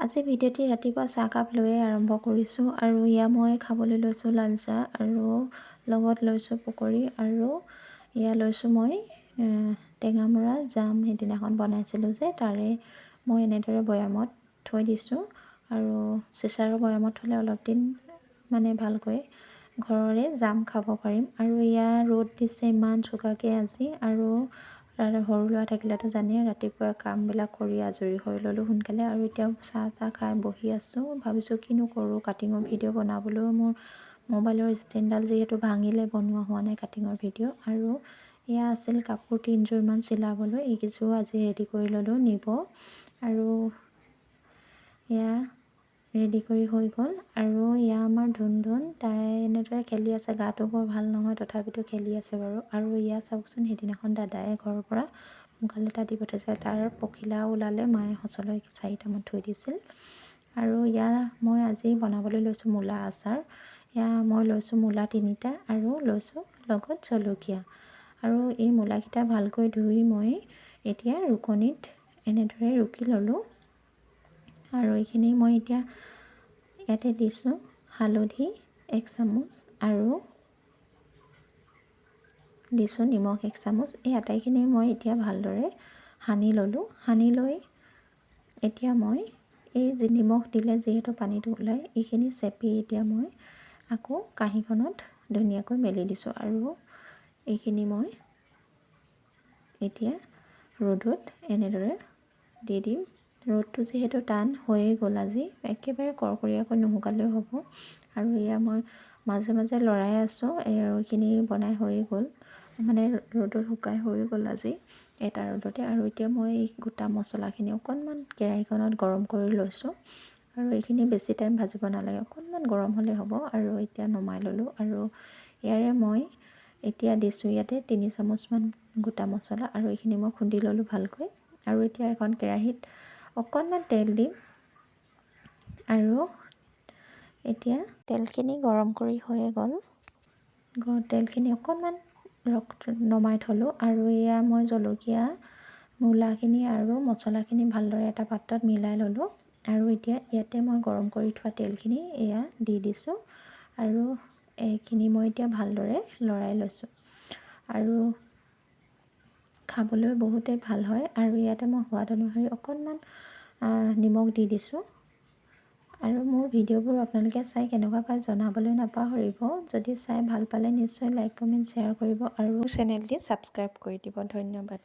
আজি ভিডিঅ'টি ৰাতিপুৱা চাহকাপ লৈয়ে আৰম্ভ কৰিছোঁ আৰু এয়া মই খাবলৈ লৈছোঁ লাল চাহ আৰু লগত লৈছোঁ পকৰি আৰু এয়া লৈছোঁ মই টেঙামৰা জাম সেইদিনাখন বনাইছিলোঁ যে তাৰে মই এনেদৰে বৈয়ামত থৈ দিছোঁ আৰু চিচাৰৰ বৈয়ামত থ'লে অলপ দিন মানে ভালকৈ ঘৰৰে জাম খাব পাৰিম। আৰু এয়া ৰ'দ দিছে ইমান চোকাকৈ আজি আৰু সৰু ল'ৰা থাকিলেতো জানেই ৰাতিপুৱা কামবিলাক কৰি আজৰি হৈ ল'লোঁ সোনকালে আৰু এতিয়া চাহ তাহ খাই বহি আছোঁ। ভাবিছোঁ কিনো কৰোঁ, কাটিঙৰ ভিডিঅ' বনাবলৈও মোৰ মোবাইলৰ ষ্টেণ্ডডাল যিহেতু ভাঙিলে, বনোৱা হোৱা নাই কাটিঙৰ ভিডিঅ'। আৰু এয়া আছিল কাপোৰ তিনিযোৰমান চিলাবলৈ, এইকেইযোৰ আজি ৰেডি কৰি ল'লোঁ নিব আৰু এয়া ৰেডি কৰি হৈ গ'ল। আৰু এয়া আমাৰ ধুন ধুন, তাই এনেদৰে খেলি আছে, গাটো বৰ ভাল নহয় তথাপিতো খেলি আছে বাৰু। আৰু এয়া চাওকচোন, সেইদিনাখন দাদাই ঘৰৰ পৰা মুগাল এটা দি পঠাইছে, তাৰ পখিলা ওলালে, মায়ে সঁচলৈ চাৰিটামান থৈ দিছিল। আৰু এয়া মই আজি বনাবলৈ লৈছোঁ মূলা আচাৰ। এয়া মই লৈছোঁ মূলা তিনিটা আৰু লৈছোঁ লগত জলকীয়া। আৰু এই মূলাকেইটা ভালকৈ ধুই মই এতিয়া ৰুকনিত এনেদৰে ৰুকি ল'লোঁ। আৰু এইখিনি মই এতিয়া ইয়াতে দিছোঁ হালধি 1 চামুচ আৰু দিছোঁ নিমখ 1 চামুচ। এই আটাইখিনি মই এতিয়া ভালদৰে সানি ল'লোঁ। সানি লৈ এতিয়া মই এই যি নিমখ দিলে যিহেতু পানীটো ওলায়, এইখিনি চেপি এতিয়া মই আকৌ কাঁহীখনত ধুনীয়াকৈ মেলি দিছোঁ। আৰু এইখিনি মই এতিয়া ৰ'দত এনেদৰে দি দিম। ৰ'দটো যিহেতু টান হৈয়ে গ'ল আজি, একেবাৰে কৰকৰীয়াকৈ নুশুকালেও হ'ব। আৰু এয়া মই মাজে মাজে লৰাই আছোঁ। এইখিনি বনাই হৈয়ে গ'ল, মানে ৰ'দত শুকাই হৈ গ'ল আজি এটা ৰ'দতে। আৰু এতিয়া মই এই গোটা মছলাখিনি অকণমান কেৰাহীখনত গৰম কৰি লৈছোঁ। আৰু এইখিনি বেছি টাইম ভাজিব নালাগে, অকণমান গৰম হ'লেই হ'ব। আৰু এতিয়া নমাই ল'লোঁ। আৰু ইয়াৰে মই এতিয়া দিছোঁ ইয়াতে 3 চামুচমান গোটা মছলা আৰু এইখিনি মই খুন্দি ল'লোঁ ভালকৈ। আৰু এতিয়া এখন কেৰাহীত অকণমান তেল দিম আৰু এতিয়া তেলখিনি গৰম কৰি হৈয়ে গ'ল। তেলখিনি অকণমান নমাই থ'লোঁ। আৰু এয়া মই জলকীয়া মূলাখিনি আৰু মছলাখিনি ভালদৰে এটা পাত্ৰত মিলাই ল'লোঁ। আৰু এতিয়া ইয়াতে মই গৰম কৰি থোৱা তেলখিনি এয়া দি দিছোঁ আৰু এইখিনি মই এতিয়া ভালদৰে লৰাই লৈছোঁ আৰু খাবলৈ বহুতেই ভাল হয়। আৰু ইয়াতে মই সোৱাদ অনুসৰি অকণমান নিমখ দি দিছোঁ। আৰু মোৰ ভিডিঅ'বোৰ আপোনালোকে চাই কেনেকুৱা পায় জনাবলৈ নাপাহৰিব। যদি চাই ভাল পালে নিশ্চয় লাইক, কমেণ্ট, শ্বেয়াৰ কৰিব আৰু চেনেলটি ছাবস্ক্ৰাইব কৰি দিব। ধন্যবাদ।